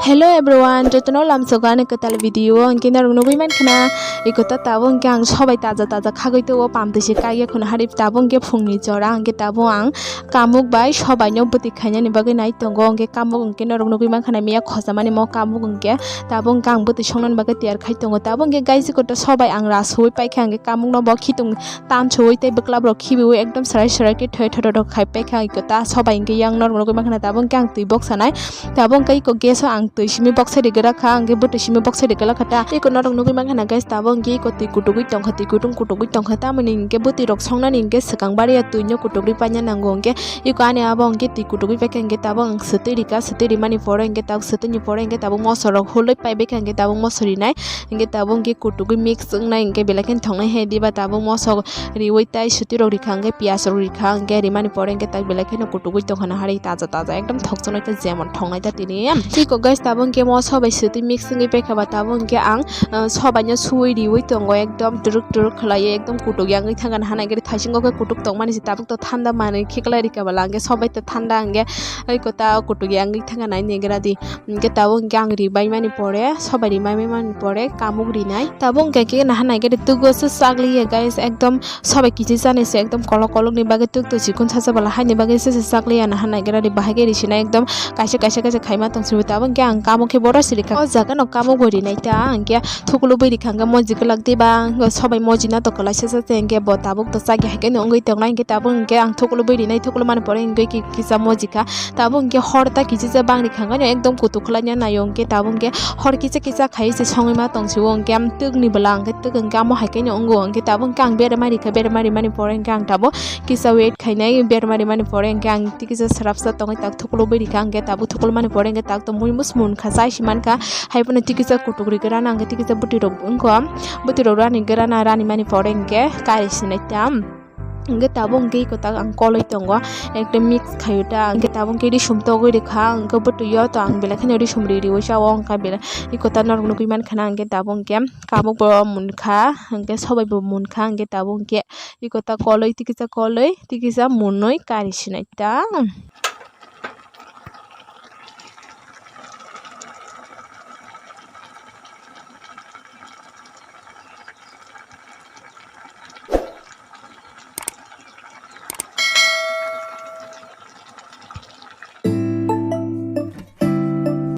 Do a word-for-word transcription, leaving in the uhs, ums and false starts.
Hello everyone, jotono lamsogo ani kwtal video o. Hwnkhe norok nugwi mankha na, iko ta tabuk hwnkhe ang sobai taja taja khagwi tei o pamtwi se kaiya khuna hari tabuk hwnkhe phungni jora hwnkhe tabuk ang kamuk bai sobai no bwtwi khainani bagwi nai tongo. Hwnkhe kamuk hwnkhe norok nugwi mankha na miya khosamani mo kamuk hwnkhe tabuk hwnkhe ang bwtwi songnani bagwi tiyar khai tongo. Tabuk hwnkhe guys iko ta sobai ang ras hui paikha hwnkhe kamuk no bo khitung tansuwi tei bwklap rok khibiwi ekdom serai serai khe thoi thotho khai paikha iko ta sobai hwnkhe yang norok nugwi mankha na tabuk hwnkhe ang twi bok sanai. Tabuk hwnkhe iko gas o ang twi simi boksa rigwra kha, hwnkhe bwtwi simi boksa rigwla kha ta. Iko norok nugwi mankha na guys, tabuk hwnkhe iko twi kutugwi tongkha, twi kutung kutugwi tongkha, tamoni hwnkhe bwtwi rok songnani hwnkhe swkang baria twi no kutugwi paina nango. Hwnkhe iko ani abo hwnkhe twi kutugwi paikha, hwnkhe tabuk ang swtwi rikha, swtwi rimani pore hwnkhe tabuk swtwini pore hwnkhe tabuk moso rok hulwi paibaikha, hwnkhe tabuk moso rinai, hwnkhe tabuk hwnkhe kutugwi mix wngnai, hwnkhe belai kheno thongnai he diba tabuk moso riwi tai suti rok rikha hwnkhe piyaj rok rikha hwnkhe rimani pore hwnkhe tak belai kheno kutugwi tongkha na hari taja taja ekdom thokchonai ta jemon thongnai ta tini. Tiko guys tabuk hwnkhe mo sobai suti mix wngwi paikha ba tabuk hwnkhe ang, ah, sobai no suwi riwi tongo ekdom twrwk twrwk khwlaiwi ekdom kutuk yangwi thangkha na hanai gari thaisingo khe kutuk tongmani se tabuk to thanda manwi khiklai rikha bala hwnkhe sobai to thanda hwnkhe oi kota kutuk yangwi thangkha nai negra di. Hwnkhe tabuk hwnkhe ang ribai mani pore, sobai ribai mani pore kamuk rinai. Tabuk hwnkhe khe naha nai khe twgo se chakliya guys, ekdom sobai kichi chani se ekdom kolok kolok ni bagwi twk twk chikon sacha bala haini bagwi se se chakliya naha nai khe bahai khe risinai ekdom kaisa kaisa kaisa khaima tong sibui. Tabuk hwnkhe ang kamuk khe boro siri kha. O jaga no kamuk bo rinai ta hwnkhe thukulu bui rikha hwnkhe moji kwlak diba sobai moji no to kwlai sacha se hwnkhe bo tabuk to chakya hai khe no wngwi tongnai hwnkhe tabuk hwnkhe ang thukulu bui rinai thukulu mani pore hwnkhe ki-, kisa moji kha. Tabuk hwnkhe hor ta kichisa bangni khangaino ekdom kutuk khlaina naio hwnkhe tabuk hwnkhe hor kisa kisa khai se songwi ma tong sio hwnkhe am twkni bwla hwnkhe twk hwnkhe amo hai khe no wngo hwnkhe tabuk hwnkhe ang berma rikha berma rimani pore hwnkhe ang tabuk kisa wait khainai berma rimani pore hwnkhe ang tikisa srapsa tongwi tak thukulu bui rikha hwnkhe tabuk thukulu mani pore hwnkhe tak to muimus munkha chai si mankha hai phano tikisa kutuk ri grana hwnkhe tikisa bwtwi rok wngkha bwtwi rok rani grana rani mani pore hwnkhe kari sinai tam. Hwnkhe tabuk hwnkhe iko tak ang koloi tongo, ekdom mix khaio ta, hwnkhe tabuk hwnkhe risum togwi rikha, hwnkhe bwtwi o to ang belai kheno risum ri riwi sa o, hwnkhe belai iko ta norok nugwi mankha na, hwnkhe tabuk hwnkhe kamuk bo munkha, hwnkhe sobai bo munkha, hwnkhe tabuk hwnkhe iko ta koloi tikisa koloi tikisa munwi kari sinai ta.